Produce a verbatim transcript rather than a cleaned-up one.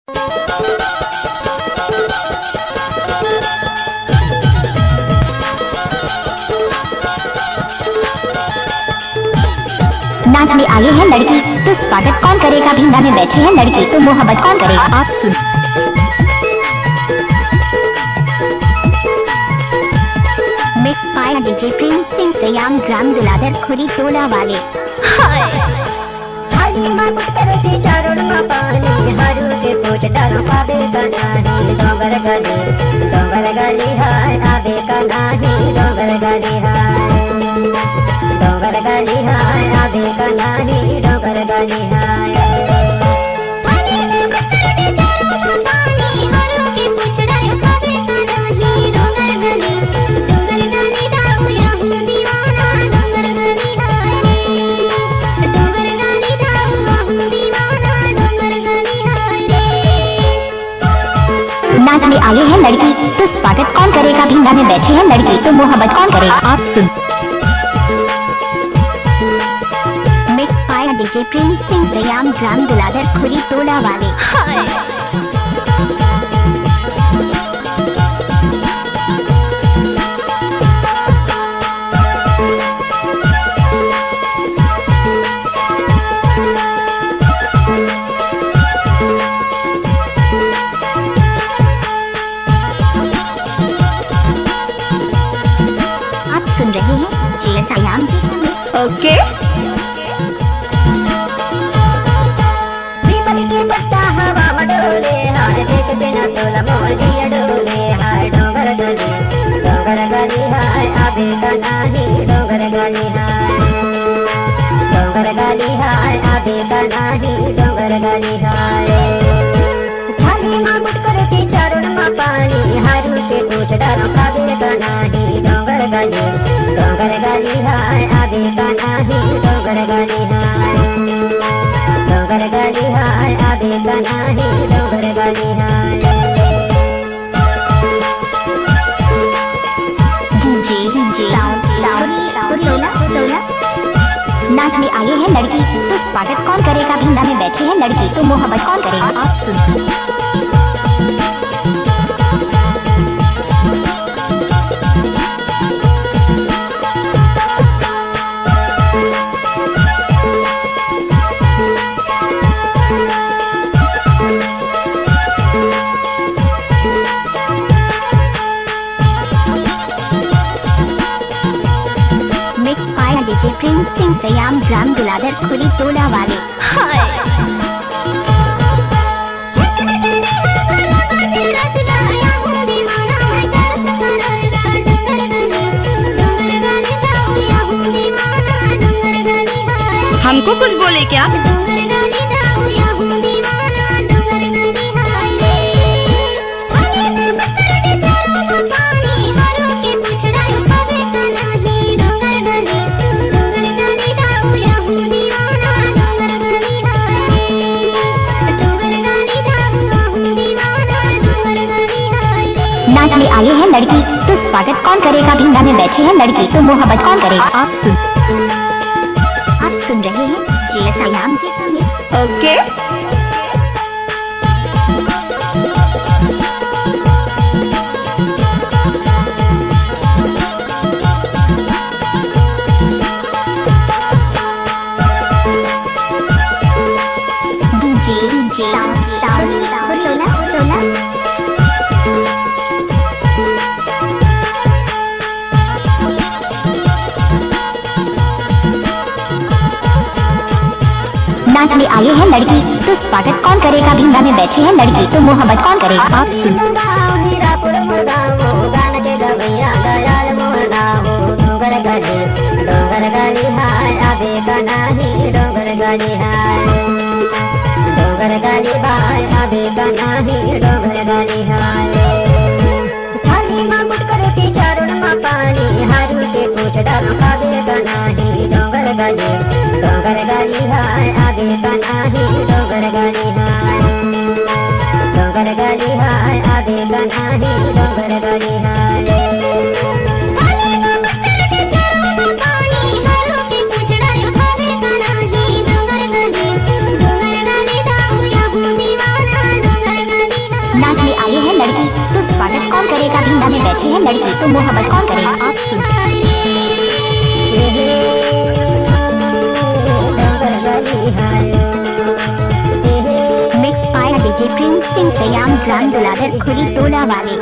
नाच में आई है लड़की, तो स्वागत कौन करेगा? भिंडा में बैठी है लड़की, तो मोहब्बत कौन करेगा? आप सुन। Mix by DJ Prince Singh Siam, ग्राम दुलाधर खुरी टोला वाले। हाय। थाली मा गुटकर के चारों मा पानी, हरू के पूछ डरो पाबे का नाही। डोंगर गली, डोंगर गली हाय, आबे का नाही। डोंगर गली हाय, डोंगर गली हाय, आबे का नाही। डोंगर गली हाय। थाली मा गुटकर के चारों मा पानी, हरू के पूछ डरो पाबे का नाही। डोंगर गली, डोंगर गली दाऊ या हूँ दीवाना। डोंगर गली हाय रे, डोंगर गली दाऊ या हूँ दीवाना। डोंगर गली हाय रे। नाच में आई है लड़की, तो स्वागत कौन करेगा? भिंडा में बैठी है लड़की, तो मोहब्बत कौन करेगा? आप सुन। Mix by DJ Prince Singh Siam, ग्राम दुलाधर खुरी टोला वाले। हाय। आप सुन रहे हैं जेएस आयाम जी का mix। OK। पीपल के पत्ता हवा में डोले, हाय देख बिना तोला मोर जिया डोले। हाय डोंगर गली, डोंगर गली हाय, आबे का नाही। डोंगर गली हाय, डोंगर गली हाय, आबे का नाही। डोंगर गली हाय। थाली मा गुटकर के चारों मा पानी, हरू के पूछ डरो पाबे का नाही। डोंगर गली, डोंगर गली हाय, आबे का नाही। डोंगर गली हाय, डोंगर गली हाय, आबे का नाही। डोंगर गली हाय। DJ, DJ, sound, sound, sound, टोला, टोला। नाच में आई है लड़की, तो स्वागत कौन करेगा? भिंडा में बैठी है लड़की, तो मोहब्बत कौन करेगा? आप सुन। Mix by DJ Prince Singh Siam, ग्राम दुलाधर खुरी टोला वाले। हाय। हमको कुछ बोले क्या? नाच में आई है लड़की, तो स्वागत कौन करेगा? भिंडा में बैठी है लड़की, तो मोहब्बत कौन करेगा? आप सुन, आप सुन रहे हैं जेएस आयाम जी का mix। OK। DJ, DJ, sound, sound, टोला, टोला। नाच में आई है लड़की, तो स्वागत कौन करेगा? भिंडा में बैठी है लड़की, तो मोहब्बत कौन करेगा? आप सुन। हीरापुर मुरगांव, गान के गवैया दयाल मोर नाव। डोंगर गली, डोंगर गली हाय, आबे का नाही। डोंगर गली हाय, डोंगर गली बाय, आबे का नाही। डोंगर गली हाय। थाली मा गुटकर के चारों मा पानी, हरू के पूछ डरो पाबे का नाही। डोंगर गली, डोंगर गली हाय, आबे का नाही। डोंगर गली हाय, डोंगर गली हाय, आबे का नाही। डोंगर गली हाय। थाली मा गुटकर के चारों मा पानी, हरू के पूछ डरो पाबे का नाही। डोंगर गली, डोंगर गली दाऊ या हूँ दीवाना। डोंगर लड़की तो मोहब्बत कौन करे? आप सुन। Mix by DJ Prince Singh Siam, Gram Dulagar Khuri Tola Wale.